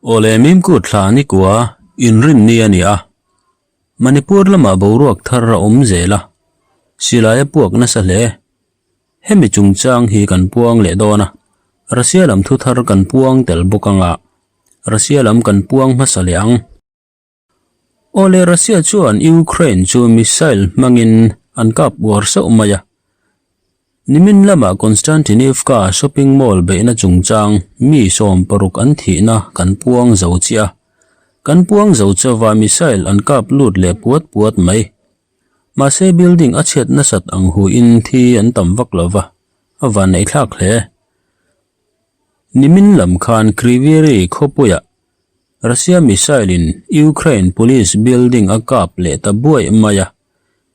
Awle Mimkut thla nikua inrinni a ni a, Manipur lamah boruak thar a awm zel a, silai a puak nasa hle. Hemi chungchang hi kan puang leh dawn a, Russia lam thu thar kan puang tel bawk anga, Russia lam kan puang hmasa leh ang. Awle Russia chuan Ukraine chu missile hmangin an kap uar sauh mai a. Nimin lama Konstantinivka shopping mall beihna chungchang mi 60 an thihna kan puang zo chiah a. Kan puang zo chauva missile an kap lut leh puat puat mai. Mahse building a chhiat nasat ang huin thi an tam vak lova, a vanneih thlak hle. Nimin lam khan Kryvyi Rih khawpuiah Russia missile in Ukraine police building a kap leh ta buaih mai a,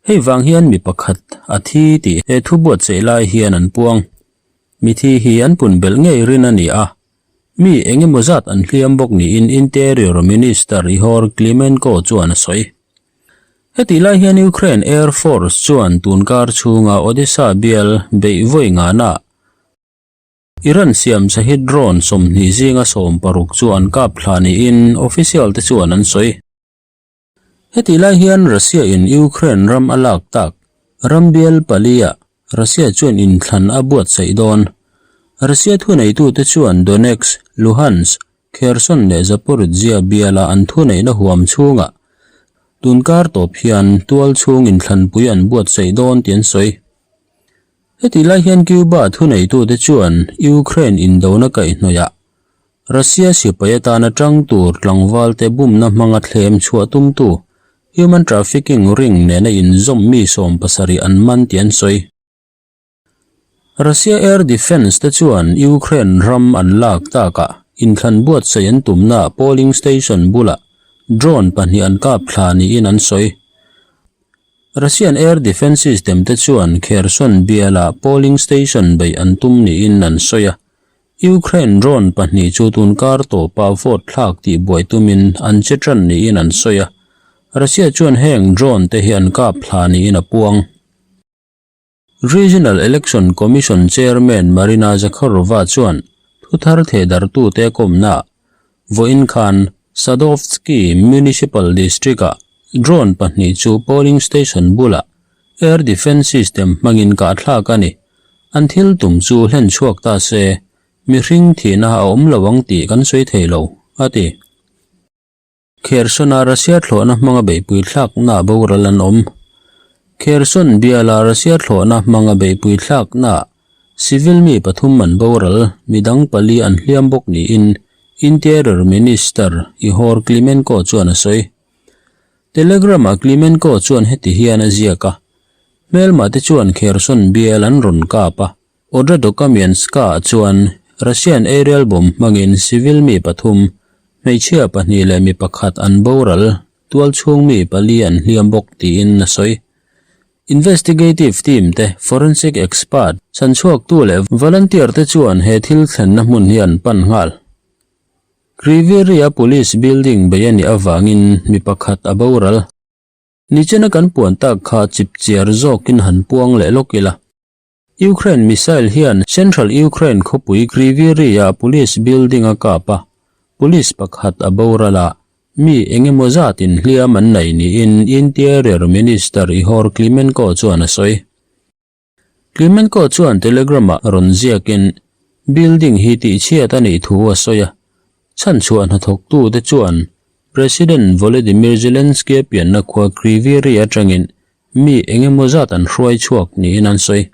hei vang hian mi pakhat a thi tih he thu buatsaih lai hian an puang. Mithi hi an pun belh ngei rin a ni a, mi eng emaw zat an hliam bawk niin Interior Minister Ihor Klimenko chuan a sawi. Hetih lai hian Ukraine Air Force chuan tunkar chhunga Odesa bial beih vawi ngana Iran siam Shahid drone 20 zinga 16 chu an kap thla niin official te chuan an sawi. Hetih lai hian Russia in Ukraine ram a lak tak ram bial pali ah Russia chuan inthlan a buatsaih dawn. Russia thuneitute chuan Donetsk, Luhansk, Kherson leh Zaporizhzhia biala an thuneihna huam chhungah tunkar tawp hian tual chhung inthlanpui an buatsaih dawn tih an sawi. Hetih lai hian Cuba thuneitute chuan Ukraine indona kaihhnawihah Russia sipai atana tang tur tlangvalte bumna hmanga thlem chhuah tumtu human trafficking ring nena inzawm mi 70 an man tih an sawi. Russia air defence te chuan Ukraine ram an lak takah inthlan buatsaih an tumna polling station bulah drone pahnih an kap thla niin an sawi. Russian air defence system te chuan Kherson biala polling station beih an tum niin an sawi a, Ukraine drone pahnih chu tunkar tawpa vote thlak tih buai tumin an che tan niin an sawi a, Russia chuan heng drone te hi an kap thla niin a puang. Regional Election Commission Chairman Marina Zakharova chuan thuthar thehdartute kawmna vawiin khan Sadovsky Municipal District-ah drone pahnih chu polling station bulah air defence system hmangin kahthlak a ni. An thil tum chu hlen chhuak ta se, mihring thihna a awm lo ang tih kan sawi thei lo, a ti. Kherson-a Russia thlawhna hmanga beihpui thlakna boral an awm. Kherson biala Russia thlawhna hmanga beihpui thlakna civil mi pathum an boral, midang pali an hliam bawk niin Interior Minister Ihor Klimenko chuan a sawi. Telegram-ah Klimenko chuan heti hian a ziak a, Hmelmah te chuan Kherson bial an rawn kap a, Odradokamyansk-ah chuan Russian aerial bomb hmangin civil mi pathum, hmeichhia pahnih leh mi pakhat an boral, tualchhung mi pali an hliam bawk tiin a sawi. Investigative team te, forensic expert, chhanchhuaktu leh volunteer te chuan he thil thlenna hmun hi an pan nghal. Kryvyi Rih-a police building bei a nih avangin mi pakhat a boral. Nichina kan puan tak kha chipchiar zawkin han puang leh lawk ila. Ukraine missile hian Central Ukraine khawpui Kryvyi Rih-ah police building a kap a, police pakhat a boral a, mi eng emaw zatin hliam an nei niin Interior Minister Ihor Klimenko chuan a sawi. Klimenko chuan Telegram-ah rawn ziakin building hi tihchhiat a nih thu a sawi a, chhanchhuah hnathawktute chuan President Volodymyr Zelensky-a pianna khua Kryvyi Rih atangin Mi eng emaw zat an hruai chhuak niin an sawi.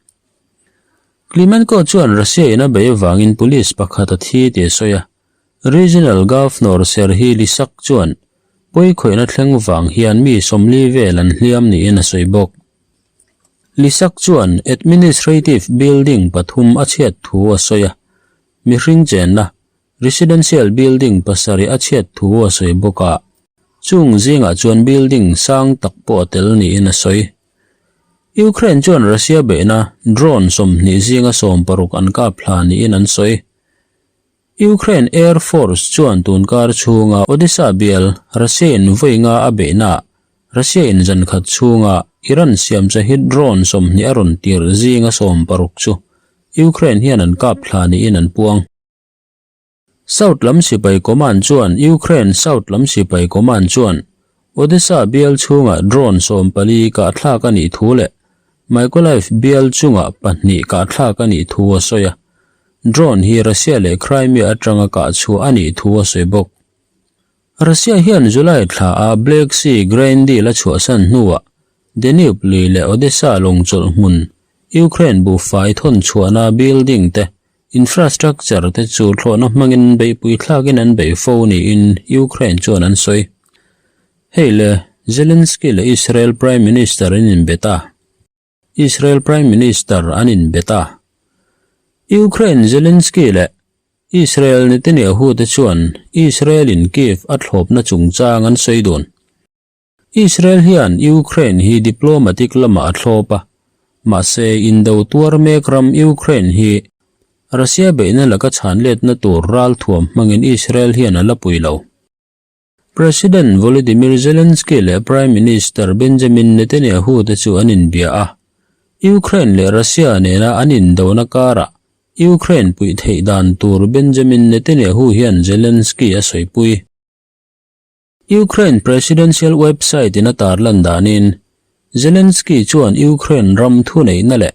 Klimenko chuan Russia in a bei avangin police pakhat a thi tih a sawi a. Regional Governor Serhiy Lysak chuan pawi khawihna thleng vang hian mi 40 vel an hliam niin a sawi bawk. Lysak chuan administrative building pathum a chhiat thu a sawi a, mihring chenna Residential building pasarih a chhiat thu a sawi bawk a, chung zingah chuan building sang tak pawh a tel niin a sawi. Ukraine chuan Russia beihna drone 20 zinga 60 an kap hla niin an sawi. Ukraine Air Force chuan tunkar chhunga Odesa bial Russia in vawi nga a beihnaah Russia in zan khat chhunga Iran siam Shahid drone 20 a rawn tir zinga 60 chu Ukraine hian an kap hla niin an puang. South lam sipai command chuan Ukraine South lam sipai command chuan Odesa bial chhungah drone 14 kahthlak a nih thu leh Mykolaiv bial chungah pahnih kahthlak a nih thu a sawi a. Drone hi Russia leh Crimea atanga kah chhuah a nih thu a sawi bawk. Russia hian July thla a Black Sea grain deal a chhuahsan hnuah Danube lui leh Odesa lawng chawlh hmun Ukraine buhfai thawn chhuahna building te Infrastructure te chu thlawhna hmangin beihpui thlakin an beih fo niin Ukraine chuan an sawi. Hei le, Zelensky leh Israel Prime Minister an inbe ta. Israel Prime Minister an inbe ta. Ukraine Zelensky leh Israel Netanyahu te chuan Israel in Kyiv a thlawpna chungchang an sawi dun. Israel hian Ukraine hi diplomatic lamah a thlawp a, mahse indo tuar mek ram Ukraine hi Russia beihna laka chhanletna tur ralthuam hmangin Israel hian a la pui lo. President Volodymyr Zelensky leh Prime Minister Benjamin Netanyahu te chu an inbia a, Ukraine leh Russia nena an indona karah Ukraine puih theih dan tur Benjamin Netanyahu hian Zelensky a sawipui. Ukraine presidential website in a tarlan danin, Zelensky chuan Ukraine ram thuneihna leh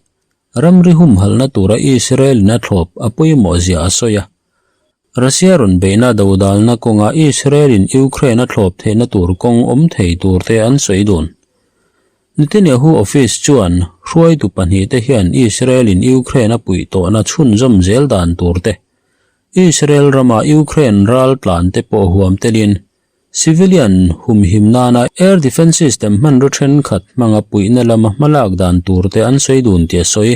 ramri humhalhna tura Israel in a thlawp a pawimawh zia a sawi a. Russia rawn beihna dodalna kawnga Israel in Ukraine a thlawp theihna tur kawng awm thei turte an sawi dun. Netanyahu office chuan hruaitu pahnihte hian Israel in Ukraine a puih tawhna chhunzawm zel dan turte Israel rama Ukraine ral tlan te pawh huam telin civilian humhim nana air defence system hmanraw thenkhat hmanga puihna lama hmalak dan tur te an sawi dun tih a sawi.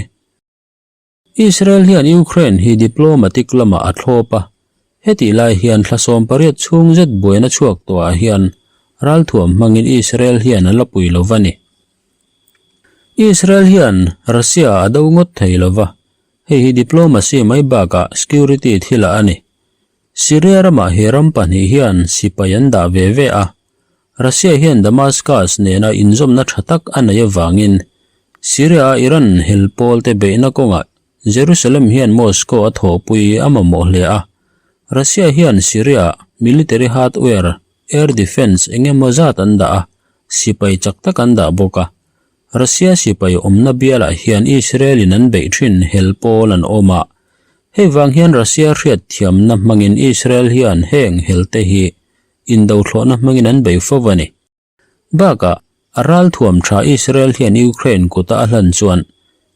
Israel hian Ukraine hi diplomatic lamah a thlawp a, hetih lai hian thla 18 chhung zet buaina chhuak tawhah hian ralthuam hmangin Israel hian a la pui lo va ni. Israel hian Russia a do ngawt thei lo va, Hei hi diplomacy mai bakah security thilah a ni. Syria ramah he ram pahnih hian sipai an dah ve ve a. Russia hian Damascus nena inzawmna tha tak a nei avangin Syria-a Iran hel pawlte beihna kawngah Jerusalem hian Moscow a thawhpui a mamawh hle a. Russia hian Syria-ah military hardware, air defence eng emaw zat an dah a, sipai chak tak an dah bawk a. Russia sipai awmna bialah hian Israel-in an beih thin hel pawl an awm a, hei vang hian Russia hriat thiamna hmangin Israel hian heng helte hi indothlawhna hmangin an bei fo a ni. Bakah, a ralthuam tha Israel hian Ukraine kuta a hlan chuan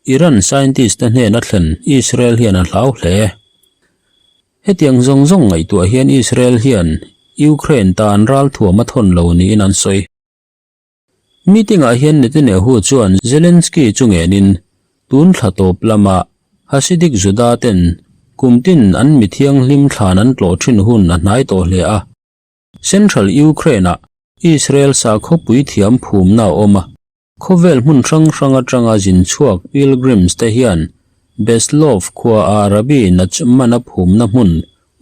Iran scientist-te hnena thlen Israel hian a hlau hle. Hetiang zawng zawng ngaihtuah hian Israel hian Ukraine tan ralthuam a thawn lo niin an sawi. Meeting-ah hian Netanyahu chuan Zelensky chu ngenin tun thla tawp lama Hasidic Juda ten kum tin an mi thianghlim thlan an tlawh thin hun a hnai tawh hle a. Central Ukraine-ah Israel sakhawpui thiam phumna a awm a, khawvel hmun hrang hrang atanga zin chhuak pilgrims te hian Beslov khuaah Rabbi Nachman-a phumna hmun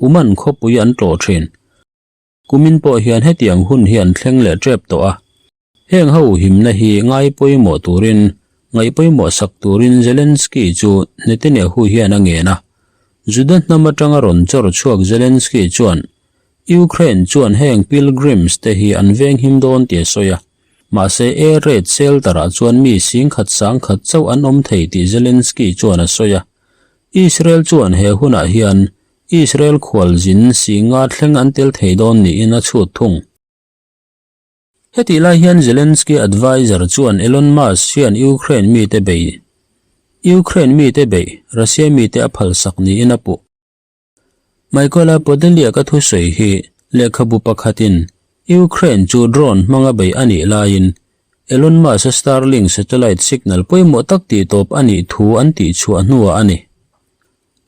Uman khawpui an tlawh thin. Kumin pawh hian hetiang hun hi an thleng leh tep tawh a, heng ho himna hi ngai pawimawh turin, ngaih pawimawh sak turin Zelensky chu Netanyahu hian a ngen a. Juda hnam atanga rawn chawr chhuak Zelensky chuan Ukraine chuan heng pilgrims te hi an venghim dawn tih a sawi a, mahse air raid shelter-ah chuan mi singkhat sangkhat chauh an awm thei tih Zelensky chuan a sawi a. Israel chuan he hunah hian Israel khualzin singa thleng an tel thei dawn niin a chhut thung. Hetih lai hian Zelensky adviser chuan Elon Musk hian Ukraine mite bei Ukraine mite beih Russia mite a phalsak niin a puh. Mykola Podolyak a thusawi hi lehkhabu pakhatin Ukraine chu drone hmanga beih a nih laiin Elon Musk-a Starlink satellite signal pawimawh tak tihtawp a nih thu an tihchhuah hnuah a ni.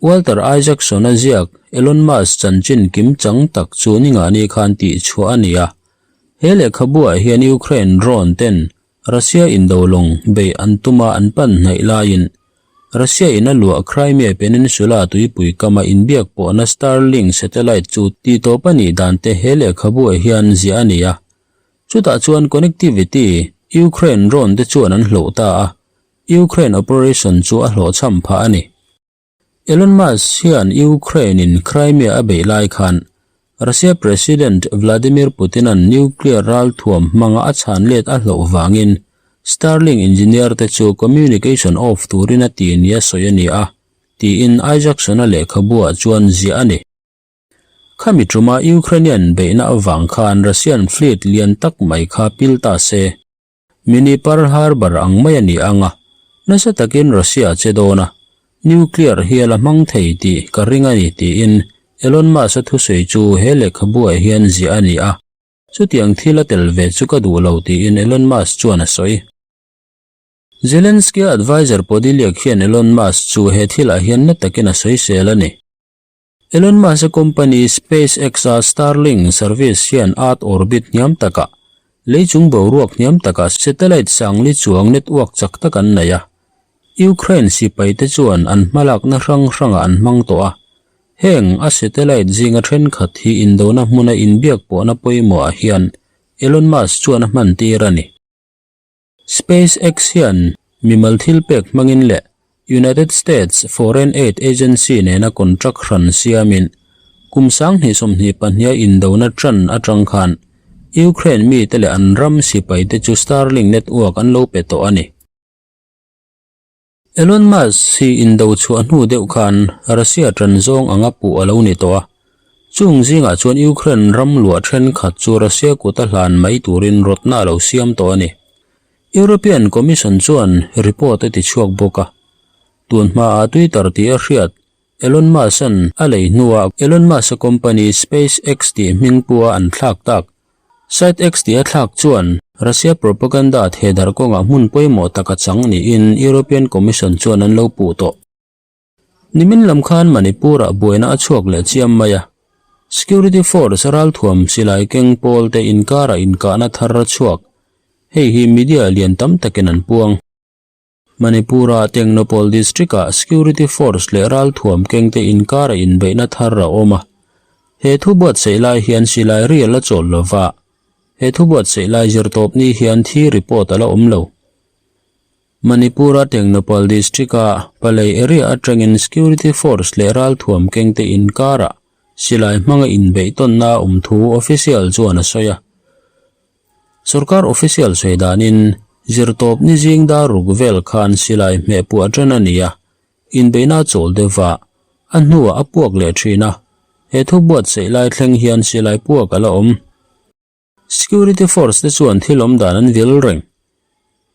Walter Isaacson-a ziak Elon Musk chanchin kimchang tak chu ningani khan tihchhuah a ni a. He lehkhabuah hian Ukraine drone ten Russia indo lawng beih an tuma an pan hnaih laiin Russia in a luah Crimea Peninsula tuipui kama inbiak pawhna Starlink satellite chu tihtawp a nih dan te he lehkhabuah hian ziah a ni a. Chutah chuan connectivity Ukraine drone te chuan an hloh ta a, Ukraine operation chu a hlawhchham phah a ni. Elon Musk hian Ukraine-in Crimea a beih lai khan Russia President Vladimir Putin-a'n nuclear ralthuam hmanga a chhan let a hlauh vangin Starlink engineer te chu communication off turin a ti nia sawi a ni a, tiin Isaacson-a lehkhabuah chuan ziah a ni. Khami tuma Ukrainian beihna avang khan Russian fleet lian tak mai kha pil ta se. Mini Pearl Harbor ang mai a ni ang a, nasa takin Russia a che dawn a, nuclear hi a la hmang thei tih ka ring a ni tiin Elon Musk-a thusawi chu he lehkhabuah hian ziah a ni a, chutiang thil a tel ve chu ka duh lo tiin Elon Musk chuan a sawi. Zelensky-a adviser Podolyak hian Elon Musk chu he thilah hian na takin a sawisel a ni. Elon Musk-a company SpaceX-a Starlink service hian Earth orbit hniam takah, leichung boruak hniam takah satellite sangli chuang network chak tak an nei a. Ukraine sipaite chuan an hmalakna hrang hrangah an hmang tawh a. Heng a satellite zinga thenkhat hi indona hmuna inbiak pawhna pawimawhah hian Elon Musk chuan a hmantir a ni. SpaceX hian mimal thilpek hmangin leh United States Foreign Aid Agency nena contract hran siamin kum 2022 a indona tan atang khan Ukraine mite leh an ram sipaite chu Starlink network an lo pe tawh a ni. Elon Musk hi indo chhuah hnu deuh khan Russia tan zawng anga puh a lo ni tawh a, chung zingah chuan Ukraine ram luah thenkhat chu Russia kut a hlan mai turin rawtna a lo siam tawh a ni. European Commission chuan report a ti chhuak bawk a, tun hmaah Twitter tih a hriat Elon Musk-a'n a lei hnuah Elon Musk-a company SpaceX tih hming pua an thlak tak SiteX tih a thlak chuan Russia propaganda thehdarh kawngah hmun pawimawh tak a chang niin European Commission chuan an lo puh tawh. Nimin lam khan Manipur-ah buaina a chhuak leh chiam mai a, Security Force ralthuam silai keng pawl te inkarah inkahna thar a chhuak, hei hi media lian tam takin an puang. Manipur-a Tengnoupal District-ah Security Force leh ralthuam kengte inkara inbeihna thar a awm a. He thu buatsaih lai hian silai ri a la chawl lo va, he thu buatsaih lai zirtawp ni hian thi report a la awm lo. Manipur-a Tengnoupal District-a Palei area atangin Security Force leh ralthuam kengte inkara silai hmanga inbeih tawnna a awm thu official chuan a sawi a. Sorkar official sawi danin zirtawp ni zing dar ruk vel khan silai hmeh puah ṭan a ni a, inbeihna a chawl deuh va, a hnuah a puak leh ṭhin a, he thu buatsaih lai thleng hian silai puak a la awm. Security force te chuan thil awm dan an vil reng.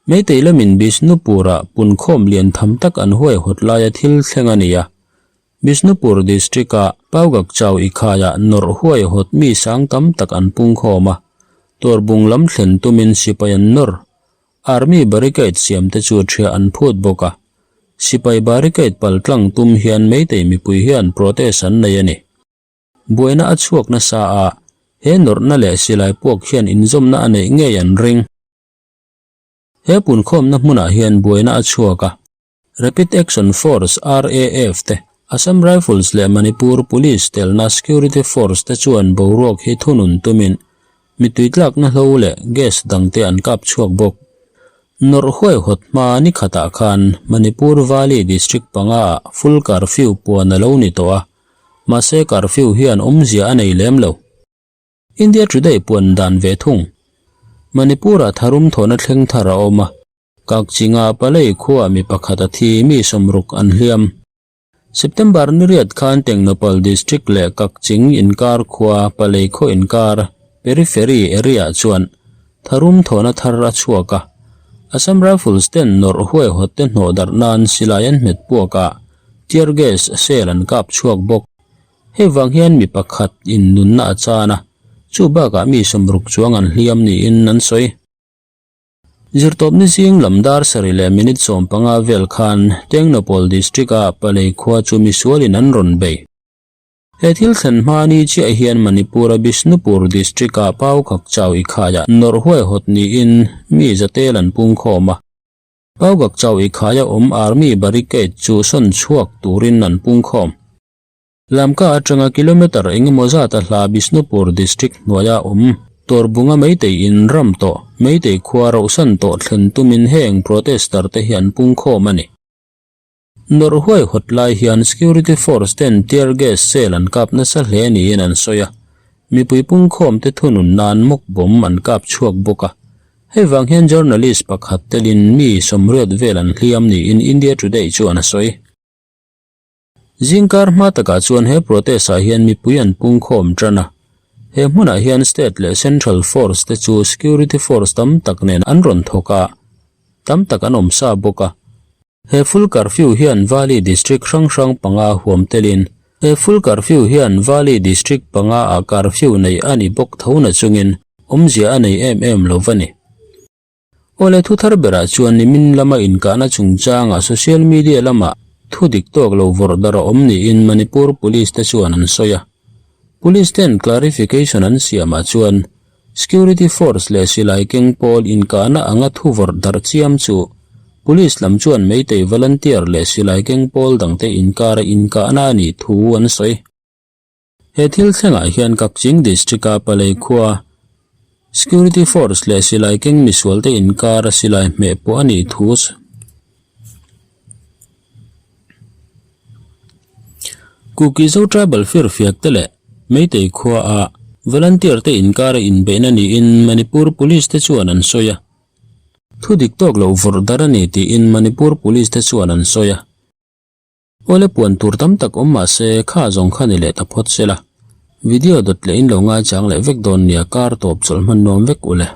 Meitei lamin Bishnupur-ah punkhawm lian tham tak an huaihawt laia thil thleng a ni a, Bishnupur District-a Paugakchau Ikhaiah nawrh huaihawt mi sang tam tak an pungkhawm a, Tuarbung lam thlen tumin sipai an nawr. Army barricade siamte chu ṭhiah an phut bawk a, sipai barricade paltlang tum hian Meitei mipui hian protest an nei a ni. Buaina a chhuak nasa a, he nawrhna leh silai puak hian inzawmna a neih ngei an ring. He punkhawmna hmunah hian buaina a chhuak a. Rapid Action Force, RAF, te, Assam Rifles leh Manipur Police telna Security Force te chuan boruak hi thunun tumin mittui tlakna hlo leh gas dangte an kap chhuak bawk. Nawrh huaihawt hma ni khatah khan Manipur Valley District pangaah full curfew puan a lo ni tawh a, mahse curfew hian awmzia a nei lem lo. India Today puan dan ve thung. Manipur-ah tharum thawhna thleng thar a awm a. Kakchinga Palei khuaa mi pakhat a thi, mi 60 an hliam. September ni riat khan Tengnoupal District leh Kakching inkar khua Palei khaw inkar Periphery area chuan tharum thawhna thar a chhuak a. Assam Rifles ten nawrh huaihawt te hnawh darh nan silai an hmet puak a, tear gas shell an kap chhuak bawk. Hei vang hian mi pakhat in nunna a chan a, chu bakah mi 60 chuang an hliam niin an sawi. Zirtawpni zing lam dar sarih leh minute 15 vel khan Tengnoupal District-a Palei khua chu misualin an rawn bei. He thil thlen hma ni chiah hian Manipur-a Bishnupur District-a Paukhak Chau Ikhaiah nawrh huaihawt niin mi zatel an pungkhawm a. Paukhak Chau Ikhaia awm Army barricade chu sawn chhuak turin an pungkhawm. Lamka atanga kilometre engemaw zat a hla Bishnupur district hnuaia awm Torbunga Meitei in ram tawh Meitei khua rauhsan tawh thlen tumin heng protester te hi an pungkhawm a ni. Nawrh huaihawt lai hian security force ten tear gas cell an kap nasa hle niin an sawi a, mipui pungkhawm te thunun nan mock bomb an kap chhuak bawk a. Hei vang hian journalist pakhat telin mi 80 vel an hliam niin India Today chuan a sawi. Zingkar hma takah chuan he protest ah hian mipui an pungkhawm tan a, he hmunah hian state leh central force te chu security force tam tak nen an rawn thawk a, tam tak an awm sa bawk a. He full curfew hian Valley district hrang hrang panga huam telin he full curfew hian Valley district panga ah curfew neih a ni bawk tho na chungin awmzia a nei em em lo va ni. Awle thu thar berah chuan nimin lama inkahna chungchangah social media lama thu dik tawk lo vawrh darh a awm niin Manipur Police te chuan an sawi a. Police ten clarification an siamah chuan security force leh silai keng pawl inkahna anga thu vawrh darh chiam chu Police lam chuan Meitei volunteer leh silai keng pawl dangte inkara inkahna a nih thu an sawi. He thil thlengah hian Kakching District-a Palei khua Security Force leh silai keng misualte inkara silai hmeh pawh a nih thu Kuki Zo Tribal firfiak te leh Meitei khua a Volunteer te inkara inbeihna niin Manipur Police te chuan an sawi a. Thu dik tawk loh vawrh dar a ni tiin Manipur Police te chuan an sawi a. Awle puan tur tam tak awm mah se kha zawng kha ni leh ta phawt se la. Video dawt leh in lo ngaichang leh vek dawn nia kar tawp chawlh hman nuam vek u le.